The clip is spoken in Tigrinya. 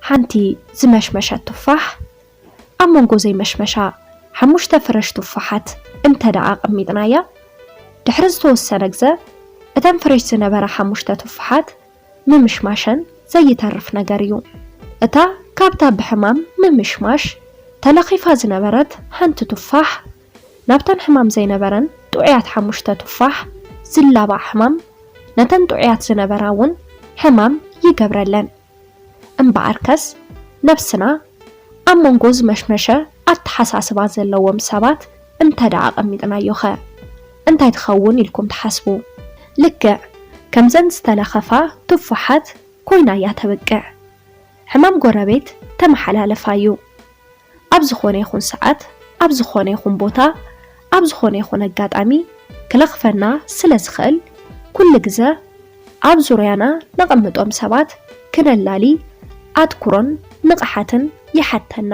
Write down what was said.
ሓንቲ ዝመሽመሸት ቱፋሕ ኣብ መንጎ ዘይመሽመሻ ሓሙሽተ ፍረሽ ቱፋሓት እንተ ደኣ ኣቐሚጥናያ፣ ድሕሪ ዝተወሰነ ግዘ እተን ፍረሽ ዝነበራ ሓሙሽተ ቱፋሓት ምምሽማሸን ዘይተርፍ ነገር እዩ። እታ ካብታ ብሕማም ምምሽማሽ ተለኺፋ ዝነበረት ሓንቲ ቱፋሕ ናብተን ሕማም ዘይነበረን ጥዑያት ሓሙሽተ ቱፋሕ ዝላባዕ ሕማም ነተን ጥዑያት ዝነበራ እውን ሕማም ይገብረለን። እምበኣርከስ ነብስና ኣብ መንጎ ዝመሽመሸ ኣተሓሳስባ ዘለዎም ሰባት እንተ ደኣ ኣቐሚጥናዮ ኸ እንታይ ትኸውን ኢልኩም ትሓስቡ? ልክዕ ከምዘን ዝተለኸፋ ቱፋሓት ኮይና እያ ተብቅዕ። ሕማም ጎረቤት ተመሓላለፋ እዩ። ኣብ ዝኾነ ይኹን ሰዓት፣ ኣብ ዝኾነ ይኹን ቦታ፣ ኣብ ዝኾነ ይኹን ኣጋጣሚ ክለኽፈና ስለ ዝኽእል፣ ኩሉ ግዘ ኣብ ዙርያና ነቐምጦም ሰባት ክነላሊ ኣትኩሮን ንቕሓትን ይሓተና።